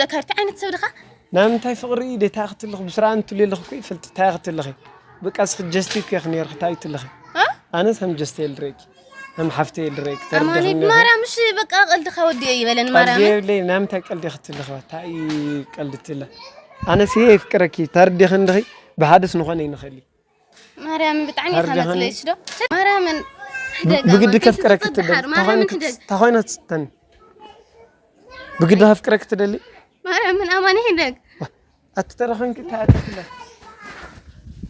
ደካ እንታይ ዓይነት ሰብ ድኻ? ናይ ምንታይ ፍቕሪ እዩ? ደታ ክትልኽ ብስራ እንትሉ የለኽ እኮ ይፈልጥ። እንታይ ክትልኺ? በቃ እስኺ ጀስቲ እኮ ኢኺ ነይርኺ። እንታይ ትልኺ? እ? ኣነስ ከም ጀስቲ የልረኪ። ከም ሓፍቲ የልረኪ። ኣማኒ ተረዲኽኒ ዲኺ? ማርያም፣ እሺ፣ በቃ ቀልድኻ ወዲኦ ይበለን ማርያም። ቀልዲ የብለይ። ናይ ምንታይ ቀልዲ ክትልኺ? እንታይ ቀልዲ ትለ? ኣነስ እየ ይፍቅረኪ። ተረዲኽኒ ዲኺ? ብሓደስ ንኾነ ይንኽእል እዩ። ማርያም ብጣዕሚ ኢኻ ተረዲኽኒ? መጽለይሽ ዶ? ማርያምን ሕደጋ ብግዲ ማርያም ከፍቅረኪ ትደሊ? ተኾይነ ትስተኒ? ብግዲ ከፍቅረኪ ትደሊ? ማርያምን ኣማኒ ሕደግ። ኣቲ ተረኸንኪ እንታይ ኣትክለ?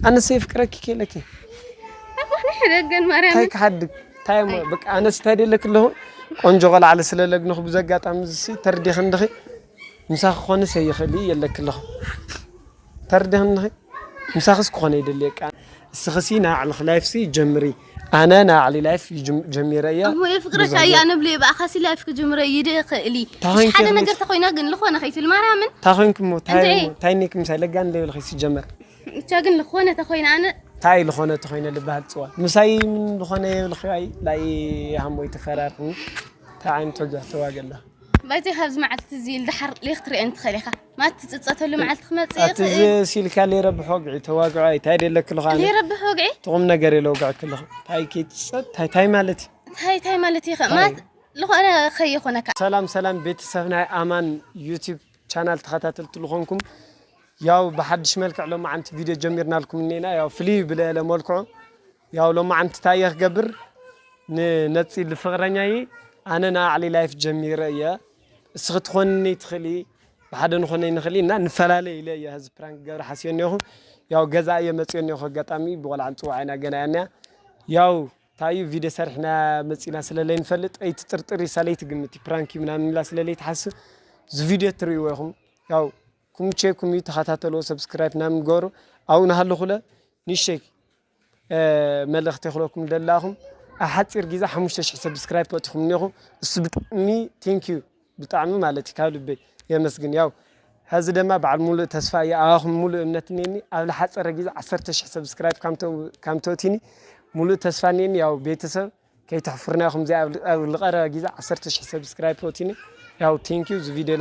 ኣነስ የፍቅረኪ ከለኪ። ኣማኒ ሕደገን ማርያምን። እንታይ ክሓድግ? እንታይ እሞ በቃ ኣነስ እንታይ ደለክ ኣለኹ? ቆንጆ ቆልዓ ስለ ለግንኹ ብዘጋጣሚ ዝሲ ተርዲኽ እንድኺ? ምሳኺ ክኾንስ ኣይኽእል የለክ ኣለኹ። ተርዲኽ እንድኺ? ምሳኽስ ክኾነ ይደልየካ። እስኽሲ ናይ ባዕልኺ ላይፍሲ ጀምሪ። ኣነ ናይ ባዕሊ ላይፍ ይጅም-፣ ጀሚረ እየ። እሞ የፍቅረካ ብዙሕ እየ ኣነ ብለይ ብኣኻሲ ላይፍ ክጅምረ ይደ ኽእሊ። ታኾይንኪ ሓደ ኽሊ- ነገር ተኾይና ግን ልኾነ ኸይትብል ማርያምን። ታኾይንኪ እሞ ታይ እንታይ? እሞ ታይ ኔክ ምሳይ ለጋን ለብል ኸይሲ ጀመር። ብቻ ግን ልኾነ ተኾይና ኣነ ታይ ልኾነ ተኾይነ ልበሃል ጽዋ። ምሳይ ምን ልኾነ የብልኺ ኣይ ላይ ሃሞ ይተፈራርኒ። ታይ ዓይነት ተጋ-፣ ተዋገላ። ባይዘይ ካብዚ መዓልቲ እዚ ኢል ድሓር ሌኽ ትርእየን ትኽእል ኢኻ። ማት ትጽጸተሉ መዓልቲ ክመጽእ ኣቲ ይኽእል። እዚ ሲልካ ሌረብሖ ግዒ ተዋግዖ ኣይ ታይ ደለክ ኣለኹ ኣነ። ሌረብሖ ግዒ? ጥቑም ነገር የለ ወግዐክ ኣለኹ። ታይ ከይትጸት ታይ ታይ ማለት እዩ? ታይ ታይ ማለት እዩ? ታይ? ማት ልኾነ ኸይኾነካ። ሰላም ሰላም ቤተሰብ ናይ ኣማን ዩቲዩብ ቻናል ተኸታተልቲ ልኾንኩም ያው ብሓድሽ መልክዕ ሎማዓንቲ ቪድዮ ጀሚርናልኩም እኒና። ያው ፍልይ ብለለ መልክዑ ያው ሎማዓንቲ ታይ እየ ክገብር ንነፂ ልፍቕረኛይ ኣነ ንኣዕሊ ላይፍ ጀሚረ እየ። እስኺ ትኾንኒ ትኽእሊ፣ ብሓደ ንኾነ ንኽእሊ እና ንፈላለ ኢለ እየ ህዚ ፕራንክ ገብረ ሓስዮ እኒኹ። ያው ገዛ እየ መፅዮ እኒኹ ኣጋጣሚ ብቆልዓ ንፅዋዕ ኢና ገና እያ እኒያ። ያው ታዩ ቪድዮ ሰሪሕና መፂና ስለለይ ንፈልጥ ኣይትጥርጥሪ ሰለይ ትግምቲ ፕራንክ እዩ ምናምን ኢላ ስለለይ ትሓስብ። እዚ ቪድዮ ትርእይዎ ኢኹም። ያው ኩምቼኩም እዩ ተኸታተልዎ ሰብስክራይብ ምናምን ገሩ። ኣብኡ ናሃለኹለ ንሸይ እ፣ መልእኽቲ ክለኩም ደላኹም ኣብ ሓፂር ግዜ ሓሙሽተ ሽሕ ሰብስክራይብ ወቲኹም እኒኹም። እሱ ብጣዕሚ ቴንክ ዩ ብጣዕሚ ማለት እዩ ካብ ልበይ የመስግን። ያው ሀዚ ደማ በዓል ሙሉእ ተስፋ እየ ኣባኹም ሙሉእ እምነት እኒኒ ኣብ ልሓፀረ ግዜ ዓሰርተ ሽሕ ሰብስክራይብ ካምተውቲኒ ሙሉእ ተስፋ እኒኒ። ያው ቤተሰብ ከይተሕፍርና ኢኹም እዚኣ ኣብ ልቐረበ ግዜ ዓሰርተ ሽሕ ሰብስክራይብ ወቲኒ። ያው ቴንክ ዩ እዚ ቪድዮ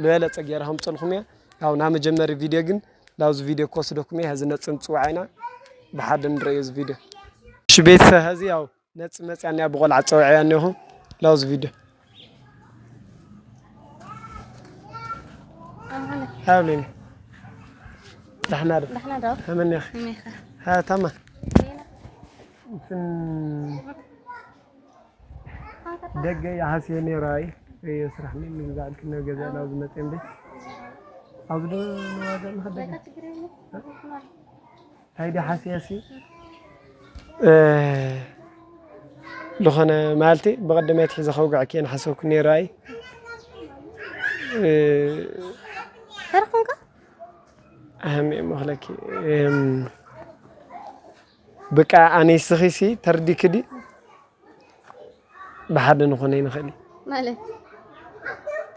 ልበለፀ ገይረ ከምፀልኹም እየ። ያው ናመጀመሪ ቪድዮ ግን ላውዚ ቪድዮ ክወስደኩም እየ። ሀዚ ነፅን ፅዋዕ ኢና ብሓደ ንረእዮ እዚ ቪድዮ። እሺ ቤተሰብ ሀዚ ያው ነፂ መፅያ እኒኣ ብቆልዓ ፀውዕያ እኒኹ ላውዚ ቪድዮ። ኣማን። ሃብሊኒ። ዳሕና ዶ? ዳሕና ዶ? ከመይ እኒኺ? ከመይ ኢኻ? ሃ፣ ታማ። ዜና። እንትን ደገ ይሓስየ ነይሩ ኣይ። እየ ስራሕ ምን ምግዛእ ልክነ ገዛ ላውዚ መፅየ እንደ ኣብዚ ዶ ንዋጋ ንኸደገ? ችግር የለም። እንታይ ድዩ ሓስያሲ? እ፣ ዝኾነ ማለቲ ብቐደም ኣትሒዘ ከውግዐኪ እየ ንሓሰብኩ ነይረ ኣይ። እ፣ ተረኽንካ? ኣህም እየ መኽለኪ። እም፣ በቃ ኣነይ ስኺሲ ተርዲክዲ ብሓደ ንኾነ ይንኽእል እዩ። ማለት?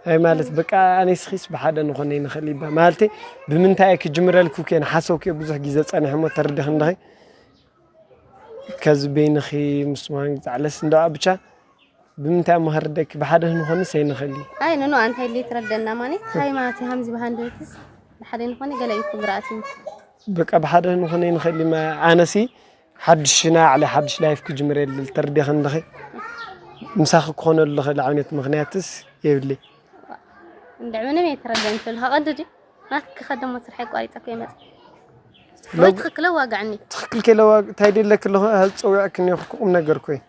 ኣይ ማለት በቃ ኣነይ ስኺስ ብሓደ ንኾነ ይንኽእል ይባ-፣ ማለተይ ብምንታይ እየ ክጅምረልኩ ከ ንሓሰብኩ እየ ብዙሕ ግዜ ጸኒሐ እሞ ተረዲኺ እንድኺ። ከዚ በይንኺ ምስ ምዃን ዛዕለስ እንዳ ብቻ ብምንታይ እሞ ከርደኪ ብሓደ ንኾንስ ኣይንኽእል እዩ። ኣይ ኖኖ ኣንታይ ድሌት ረደና ማለት ሃይ ማለት ሃምዚ ብሃንደትስ ብሓደ ንኾነ ገለ እዩ ክብራኣት እዩ። በቃ ብሓደ ንኾነ ይንኽእል እዩ። ኣነሲ ሓድሽ ናይ ባዕለይ ሓድሽ ላይፍ ክጅምር የለ ተረዲኺ እንድኺ። ምሳኺ ክኾነሉ ዝኽእል ዓይነት ምኽንያትስ የብለይ። እንድዒ ምንም ኣይትረድእን ትብል፣ ከቐልድ ድዩ? ናትኪ ከደሞ ስራሕ የቋሪጸ እኮ ይመጽእ። ሎ-፣ ወይ ትኽክለ ዋግዕኒ። ትኽክል ከይለ ዋግ-፣ እንታይ ደለኪ ኣለኹ? ሀዚ ጸዊዐኪ እኒኹ እኮ ቁም ነገር እኮ እዩ።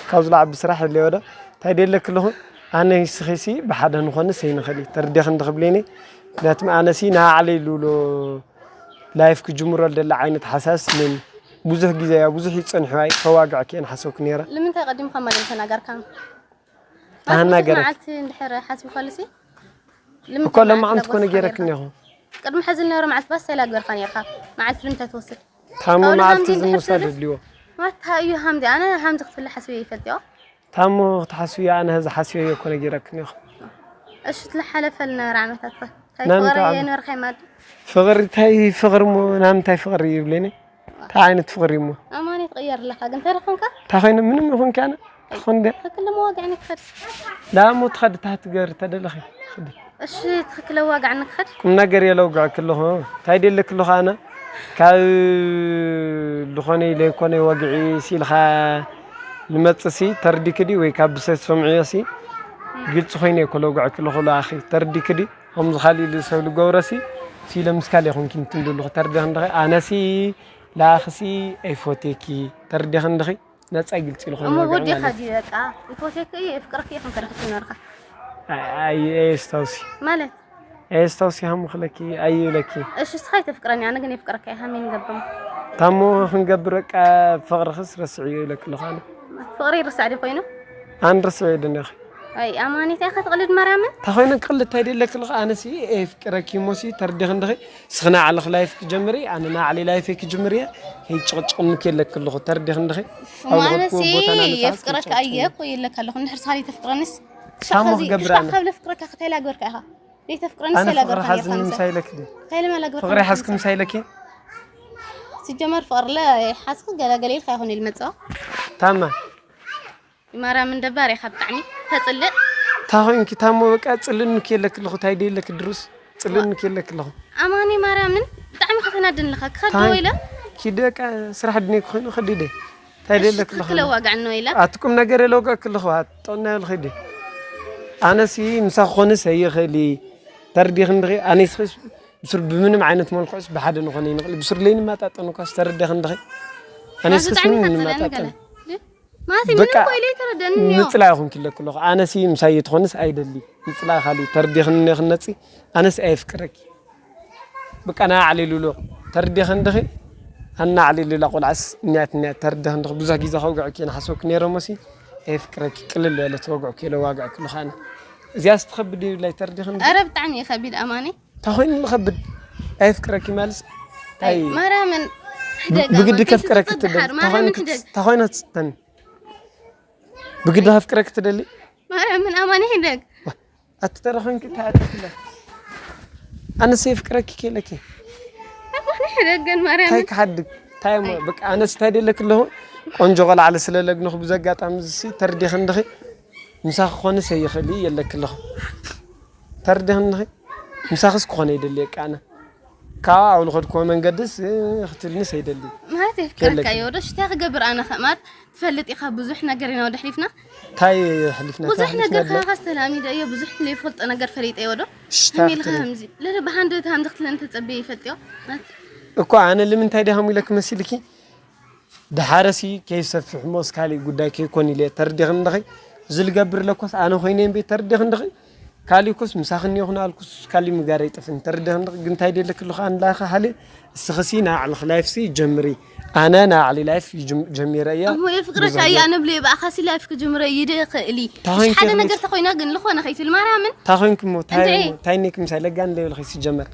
ካብ ዝለዓቢ ስራሕ የብለይ ወደ። እንታይ ደለኪ ኣለኹ? ኣነ ይስኺሲ ብሓደ ንኾንስ ኣይንኽእል እዩ። ተረዲኺ እንድኺ ብለኒ። ምክንያቱም ኣነሲ ንባዕለይ ልብሎ ላይፍ ክጅምሮ ልደሊ ዓይነት ሓሳስ ምን ብዙሕ ግዜ እያ፣ ብዙሕ ይጸንሑ ኣይ ከዋግዐኪ እየ ንሓሰብኩ ነይረ። ንምንታይ ቀዲምካ ማለት ተናገርካ? ታህናገረ። መዓልቲ እንድሕር ሓሲብካሉሲ? ልምንታይ እኮ መዓልቲ ለማዓንቲ ኮነ ላግበርካ ገይረክ ነይርካ? እኒኹ። ቅድሚ ሕዚ ዝነበረ መዓልቲ ባስ እንታይ ላግበርካ ነይርካ? መዓልቲ ልምንታይ ትወስድ? ታሞ ካብኡ መዓልቲ ንእምበር ዝምወስድ ሕዚ ድልዎ። ማታ እዩ ሃምዚ፣ ኣነ ሃምዚ ክትፍለ ሓስበ ይፈልጥ እዮ። ታሞ ክትሓስብዮ ኣነ ህዚ ሓስበዮ ኮነ ገይረክ እኒኹ። እሺ፣ ትለሓለፈ ዝነበረ ዓመታት ከ? እንታይ ናምንታይ ፍቕሪ ዓመት? የነበርካ ማለት? ፍቕሪ እንታይ ፍቕሪ እሞ ናምንታይ ፍቕሪ ይብለኒ? እንታይ ዓይነት ፍቕሪ እሞ? ኣማኒ ትቕየር ኣለኻ ግን ተረኽንካ? እንታይ ኮይኑ ምንም ይኹን ከ ኣነ ትኾን ድያ? ትኽክል እሞ ዋግዕ ንክኸድስ። ዳ እሞ ትኸዲ ታህቲ ገር ተደለኺ ትኸዲ። እሺ፣ ትኽክለ ዋጋዕ ንክኸድ። ቁም ነገር እየ ለውግዐኪ ኣለኹ። እንታይ ደለኪ ኣለኹ ኣነ? ካብ ዝኾነ ኢለ ኮነ ወግዒ ሲልኻ ልመጽእ ሲ ተርዲክዲ ወይ ካብ ብሰት ሰምዕዮ ሲ ግልጽ ኮይነ እኮ ለውግዐኪ ኣለኹ። ለኣኺ ተርዲክዲ ከምዚ ካልእ ኢሉ ሰብ ልገብሮ ሲ ሲለ ምስ ካልእ ይኹንኪ እንትንዱ ኣለኹ። ተርዲኽ እንደኸ ኣነ ሲ ለኣኺ ሲ ኣይፎቴኪ። ተርዲኽ እንደኺ ነጻ ግልጽ ኢሉ እሞ ኮይኑ ወዲ ወገን ማለት። ኻዲ በቃ ይፎቴክ እዩ፣ የፍቅረክ እዩ፣ ክንከረክ ትነርካ። ኣይ፣ ኣይ፣ ኣየስታውሲ። ማለት? ኣየስታውሲ ሃሙ ክለኪ፣ ኣይብለኪ። እሺ፣ እስኻ ይተፍቅረኒ፣ ኣነ ግን የፍቅረካ እየ፣ ሃሜን ገብም። ታሞ ክንገብር በቃ ፍቕርኽስ ረስዕዮ ይብለኪ ኣለኹ ኣነ። ፍቕሪ ይርሳዕ ድዩ ኮይኑ? ኣን ረስዕዮ ድንኺ? ኣይ፣ ኣማኒት ኢኻ ትቕልድ ማርያምን? እንታይ ኮይኑ ክቕልድ እንታይ ደለኪ ኣለኹ? ኣነሲ የፍቅረኪ እሞሲ ተርዲኽ እንድኺ? እስኺ ንዓልኺ ላይፍ ክጀምሪ፣ ኣነ ንዓሊ ላይፍ ክጅምር እየ። ከይጭቕጭቕኒ ከለኪ ኣለኹ፣ ተርዲኽ እንድኺ? እሞ ኣብ ኣነሲ ዝኾንኩዎ ቦታ ናነጻ የፍቅረካ ከይጭቕጭቕኒ። እየ እኮ ይለካ ኣለኹ። እንድሕር ሳሊ ተፍቅረንስ? ሳሞ ክገብር ኣነ። ካብ ለፍቅረካ እንታይ ላግበርካ ኢኻ? ዘይተፍቅረንስ ኣነ ፍቕሪ ተላግበርካ ሓዝኒ ነርካ ምሳይ ኢለኪ ድዩ? እንታይ ለማ ላግበርካ ፍቕሪ ነርካ ሓዝኪ ምሳይ? ምሳይ ኢለኪ? ሲጀመር ፍቕሪ ለ ሓዝኪ ገላገለ ኢልካ ይኹን ኢልመጽኦ። ታማ። ማርያም እንደባር ኢኻ ብጣዕሚ ተጽልእ። እንታይ ኮይንኪ ታሞ በቃ ጽልእኒ ከለኪ ኣለኹ፣ እንታይ ደለኪ ድሩስ? ጽልእኒ ከለኪ ኣለኹ። ኣማኒ ማርያምን ብጣዕሚ ከተናድን ኣለኻ። ክኸዶ እንታይ? ኢለ። ኪዲ በቃ ስራሕ ድኔ ክኾይኑ ኸዲደ። እንታይ እሺ፣ ደለኪ ኣለኹ? ትክክለ ዋጋዕ ነው ኢለ። ኣቲ ቁም ነገር የለ ዋጋዕ ክልኹ፣ ኣቲ ጥዕና የለ ኸዲ። ኣነሲ ምሳ ክኾንስ ኣይኽእሊ። ተርዲኽ እንድኺ፣ ኣነስ ኸስ ብሱር ብምንም ዓይነት መልክዑስ ብሓደ ንኾነ ይንቕል። ብሱር ለይንማጣጠን እኳስ ተርዲኽ እንድኺ። ኣነስ ኸስ ብጣዕሚ ምንም ተጽልእኒ ንማጣጠን። ገለ። ማለት በቃ ምንም እኮ ኢለ ኣይተረደንን እዮ። ምጽላይ ይኹን ክለኩ ኣለኹ። ኣነሲ ምሳይ ትኾንስ ኣይደሊ። ምጽላይ ካሊ ተርዲኽኒ ክነጺ ኣነስ ኣየፍቅረኪ። በቃ ናይ ኣዕሊሉሎ ተርዲኽ እንድኺ ኣና ኣዕሊሉላ ቆልዓስ እኒያት እኒያት ተርዲኽ እንድኺ ብዙሕ ግዜ ከውግዐኪ እየ ንሓሰብኩ ነይረ እሞሲ ኣየፍቅረኪ ቅልል በለ ተወግዐኪ ኢለ ዋግዐኪ ኣለኹ ኣነ። እዚኣስ ትኸብድ ይብላይ ተርዲኽ እንድኺ። ኧረ ብጣዕሚ እዩ ከቢድ ኣማኒ። እንታይ ኮይኑ ዝኸብድ? ኣየፍቅረኪ ማለትስ? ኣይ፣ ኣይ፣ ማርያምን ብ-፣ ሕደግ ብግዲ ኣማን ከፍቅረኪ ከይትጽድሓር፣ ትደሊ? እንታይ ማርያምን ኮይንኪ-፣ ሕደግ። እንታይ ኮይነ ትስተኒ? ብግዲ ከፍቅረኪ ትደሊ? ማርያምን ኣማኒ ሕደግ። ኣቲ ተረኸንኪ እንታይ ኣደክለ? ኣነስ የፍቅረኪ ከለኪ። ኣማኒ ሕደግ ግን እንታይ ማርያምን። ክሓድግ? እንታይ እሞ፣ ኣይ። በቃ ኣነስ እንታይ ደለክ ኣለኹ? ቆንጆ ቆልዓ ስለ ለግንኹ ብዘጋጣሚ ዝሲ ተርዲኽ እንድኺ? ምሳኺ ክኾንስ ኣይኽእል የለክ ኣለኹ። ተርዲኽኒ ዲኺ? ምሳኽስ ክኾነ ይደልየካ ኣነ። ካብ ኣብኡ ዝኸድክዎ መንገድስ፣ እ፣ ክትብልንስ ኣይደሊ። ማለት የፍቅረካ ከለኪ። እየ ወዶ ሽታ ክገብር ኣነ ከ-፣ ማለት ትፈልጥ ኢኻ ብዙሕ ነገር ኢና ወደ ሕሊፍና። እንታይ ሕሊፍና? ብዙሕ እንታይ ነገር ሕሊፍና? ካኻ ተላሚደ እየ፣ ብዙሕ ዘይፈልጦ ነገር ፈሊጠ እየ ወዶ። ሽታ ከመይ ኢልካ ክትብሊ? ከምዚ? ለለ ብሃንደበት ሃምዚ ክትብለኒ ተጸብየ ይፈልጥ እዮ። ማለት እኮ ኣነ ልምንታይ ድሃም ኢለክ መሲልኪ? ደሓረሲ ከይሰፍሕ እሞ፣ እስካሊ ጉዳይ ከይኮን ኢለ ተርዲኽኒ ዲኺ? እዚ ልገብር ለኮስ ኣነ ኮይነ እምበይ ተርዲኽኒ ዲኺ? ካሊኩስ ምሳኽኒ ይኹን ኣልኩስ ካሊ ምጋር ኣይጠፍን። ተርዲኽኒ ዲኺ? ግን እንታይ ደለክ ኣለኹ ኣንላኻ ሃለ? እስኽሲ ናይ ባዕልኽ ላይፍሲ ጀምሪ። ኣነ ናይ ባዕሊ ላይፍ ይጅም-፣ ጀሚረ እየ። እሞ የፍቅረካ ጉዞ እየ እየ። ኣነ ብለይ ብኣኻሲ ላይፍ ክጅምረ ይደ ኽእሊ። ታኾይንኪ ምሽ ሓደ ይኽእሊ። ነገር ተኾይና ግን ልኾነ ኸይትብል ማርያምን። ታኾይንኪ እሞ፣ ታይ እንታይ? እሞ፣ ታይ ኔክ ምሳይ ለጋን ለይብል ኸይሲ ጀመር።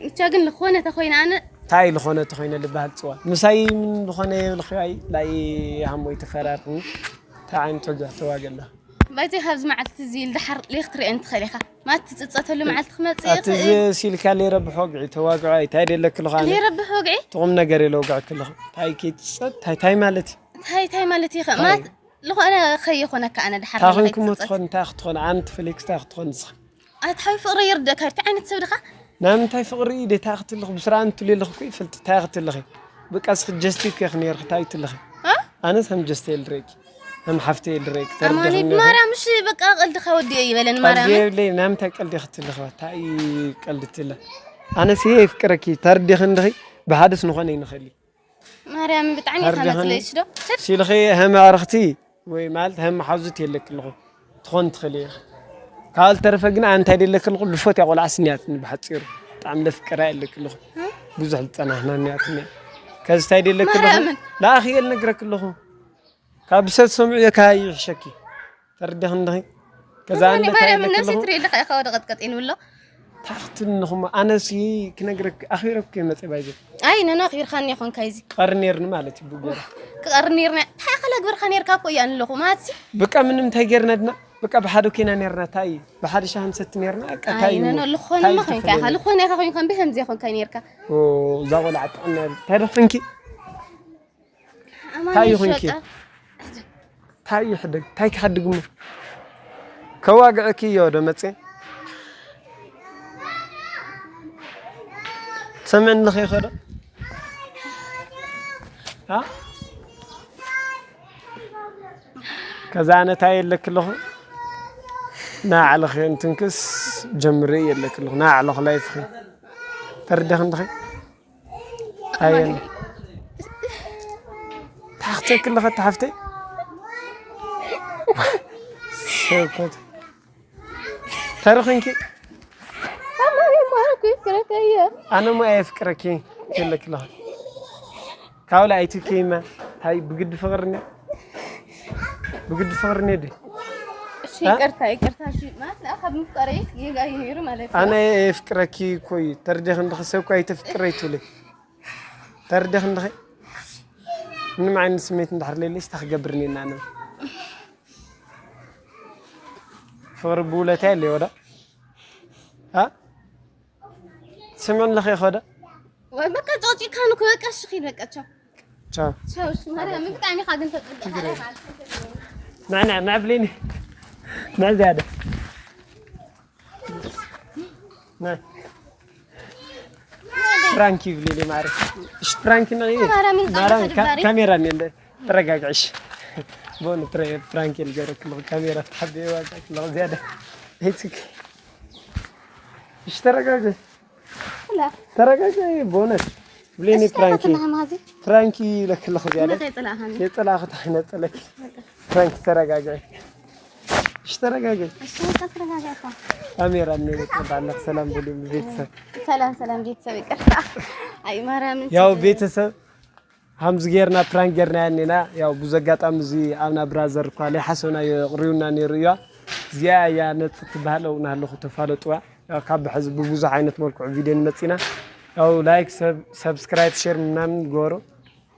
ብቻ ግን ልኾነ ተኾይና ኣነ ታይ ልኾነ ተኾይነ ልበሃል ጽዋ። ምሳይ ምን ልኾነ የብልኺ ኣይ፣ ላይ ሃሞ ይተፈራርኒ። ታይ ዓይነት ወግዕ ተዋገላ። ባይዘይ ካብዚ መዓልቲ እዚ ኢል ደሓር ሌኽ ትርእየን ትኽእል ኢኻ። ማለት ትጽጸተሉ መዓልቲ ክመጽእ ኣቲ ይኽእል። እዚ ሲልካ ለይረብሕ ወግዒ ተዋግዖ ኣይ፣ ታይ ደለክ ልኾነ? ለይረብሕ ወግዒ? ጥቑም ነገር የለ ወግዕክ ልኾ። ታይ ከይትጸ-፣ ታይ፣ ታይ ማለት እዩ? ታይ፣ ታይ ማለት እዩ ኸ? ታይ? ማለት ልኾነ ኸይኾነካ ኣነ ደሓር ታይ ኮይንኩሞ ክትጽጸት። ትኾን፣ እንታይ ክትኾን? ኣንቲ ፍሌክስ ታይ ክትኾን ንስኻ? ኣቲ ሓዊ ፍቕሪ ይርደካ፣ እንታይ ዓይነት ሰብ ድኻ? ናይ ምንታይ ፍቕሪ እዩ? ደታ ክትልኽ ብስራ እንትልልኽ እኮ ይፈልጥ። እንታይ ክትልኽ? በቃ እስኺ ጀስቲ እኮ ኢኺ ነይርኺ፣ እንታይ ትልኺ? እ? ኣነስ ከም ጀስቲ እየ ልርእየኪ፣ ከም ሓፍቲ እየ ልርእየኪ። ኣማኒ ተረዲኽኒ ዲኺ? ማርያም፣ እሺ በቃ ቀልድኻ ወዲኦ ይበለን ቀልዲ ማርያም። የብለይ፣ ናይ ምንታይ ቀልዲ ክትልኽ? እንታይ ቀልዲ ትለ? ኣነስ እየ የፍቅረኪ፣ ተረዲኽኒ ዲኺ? ብሓደስ ንኾነ ይንኽእል እዩ። ማርያም ብጣዕሚ ኢኻ ተርዲኽኒ መጽለይሽ ዶ? ሲልኺ ሃም ኣዕርኽቲ ወይ ማለት ሃም ሓዙት የለክ ኣለኹ ትኾን ትኽእል ኢኻ። ካብ ዝተረፈ ግን ኣነ እንታይ ደለክ ኣለኹ ልፎት እያ ቆልዓ ስንያትኒ ብሓጺሩ። ብጣዕሚ ለፍቅራ የለክ ኣለኹ። ብዙሕ ዝጸናሕና እኒኣትኒ እያ። ከዚ እንታይ ደለክ ኣለኹ ማርያምን። ለኣኺ እየ ልነግረክ ኣለኹ። ካብ ብሰብ ሰምዑ እየ ካባይ ይሕሸኪ። ተረዲኽኒ ዲኺ? ከዛ ኣማኒ እንደ ማርያም እንታይ ነብሲ ኣለኩ? ትርኢ ኣለኻ ኢኻ ወደ ቀጥቀጥ ንብሎ። ታኽትኒ ንኹማ ኣነሲ ክነግረክ ኣኺረክ እየ መጸ ባይዘ። ኣይ፣ ነና ኣኺርካኒ ይኾንካ እዚ። ቀሪ ነይርኒ ማለት እዩ ብጎረ። ክቐሪ ነይርና። እንታይ ኣኸለ ግበርካ ነይርካ እኮ እያ ንለኹ። ማትሲ? በቃ ምንም እንታይ ጌርና ድና? በቃ ብሓደ ኮይና ነይርና። ታይ? ብሓደ ሻሂ ንሰቲ ነይርና። በቃ ኣይ፣ ታይ? ነና ልኾነ ታይ ማ ኮይንካ ኢኻ? ዝተፈለየ? ልኾነ ኢኻ ኮይንካ እምቢ ከምዚ ይኾንካ ነይርካ። ኦ፣ እዛ ቆልዓ ጥዕና የብላ። እንታይ ደኾንኪ? ኣማኒ እንታይ ይኹንኪ? ሸጣ። እንታይ ይሕደግ? እንታይ ክሓድግ እሞ? ከዋግዐኪ እዮ ዶ መጼ? ተመንለኺ ኸዶ? አ? ከዛ ነታ የለክ ኣለኹ። ና ዓለኺ እንትንክስ ጀምሪ የለክ ኣለኹ። ና ዓለኹ ላይፍኺ። ተርደኽ እንድኺ? ኣየን። ታሕተክ ኣለኸ ታሕፍተይ? ሰኮት። ተረኺንኪ? ኣማሪ ማርኩ ይፍቅረከየ። ኣነ ሞ ኣየፍቅረኪ የለክ ኣለኹ። ካብላ ኣይትከይማ። ሃይ ብግዲ ፍቅርኒ። ብግዲ ፍቅርኒ ዲ። እሺ፣ እ? ይቅርታ፣ ይቅርታ። እሺ፣ ማለት፣ አ፣ ካብ ምፍቃረይ ጌጋ እዩ ነይሩ ማለት እዩ። ኣነ የፍቅረኪ እኮ እዩ። ተርደኽ እንድኺ ሰብ እኮ ኣይተፍቅረይ ትብለይ። ተርደኽ እንድኺ ምንም ዓይነት ስሜት እንድሕር ለይለሽ እንታይ ክገብር እኒኤና ኣነ? ፍቅሪ ብውለታ የለ ወዳ? አ? ስምዕን ለኸ ይኸደ? ወይ በቃ ጨውጪካን እኮ በቃ እሺ ኺድ በቃ ቻው። ቻው። ቻው እሺ ማርያም ብጣዕሚ ኢኻ ግን ተጽብቕ ኣለ ማለት ነው። ንዕ ንዕ ንዕ ብሌኒ። ንዕ ዝያደ። ንዕ። ፕራንክ ይብሌኒ ማርያም። እሺ ፕራንክ ንዕ። ማርያም ምን ማርያም ጻፈ ካ- ድባሪ? ካሜራ እንደ ተረጋግዕሽ። በእውነት ትረ- ፕራንክ ልገረክ ኣለኹ ካሜራ ትሓብየ ዋጋ ኣለኹ ዝያደ። It's okay. እሺ ተረጋግዕ። ላ። ተረጋጋይ በእውነት ብሌኒ እሺ፣ ፕራንኪ ተረጋጋ፣ ማዚ። ፕራንኪ ለክለኽ እያለ እነ ከይጽላእኻኒ። የጽላእኽ ታሕነጽለክ። ፕራንኪ ተረጋጋይ። እሺ ተረጋጋይ። እሺ፣ በቃ ተረጋጋ እኮ። ካሜራ እኔ በቃ ባለክ ሰላም ብሉ ቤተሰብ። ሰላም ሰላም ቤተሰብ ይቅርታ። ኣይ ማርያምን ያው ትብል። ቤተሰብ ሃምዚ ጌርና ፕራንክ ጌርና ያኔና ያው ብዙ ኣጋጣሚ እዚ ኣብና ብራዘር እኳ ለይሓሰብና የቕርዩና ነይሩ እያ። እዚኣ እያ ነጽ ትበሃል ኣብኡ ናሃለኹ ተፋለጥዋ። ያው ካብ ሕዚ ብብዙሕ ዓይነት መልክዑ ቪድዮ ንመጺና። ያው ላይክ፣ ሰብ- ሰብስክራይብ፣ ሼር ምናምን ግበሩ።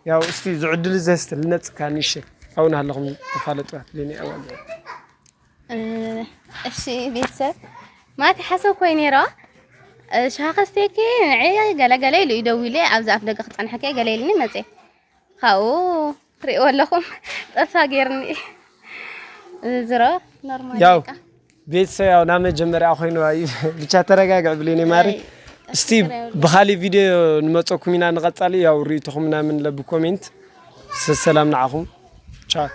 ያው እስቲ ዝዕድል ዘስት ልነጽካ ንሽ ኣብኡ ናሃለኹም ተፋለጥዋ ለኔ ኣዋል። እ፣ እሺ ቤተሰብ ማቲ ሓሰብ ኮይ ነይራ። እ፣ ሻኸ ስቴኪ ንዐ ገለገለ ኢሉ እዩ ደዊለ ኣብዚ ኣፍ ደገ ክጸንሐከ ገለ ኢልኒ መጼ። ካብኡ ትሪእዎ ኣለኹም ጠፋ ጌርኒ። ዝሮ ኖርማል ያው በቃ። ቤተሰብ ያው ናብ መጀመሪያ ኮይኑ እዩ። ብቻ ተረጋግዕ ብሌኒ ማሪ። ኣይ፣ እስቲ ቀስ ገለ ብኻሊ ቪድዮ ንመፀኩም ኢና ንቐጻሊ። ያው ርእይቶኹም ምናምን ለብ ኮሜንት። ሰላም ንዓኹም። ቻው።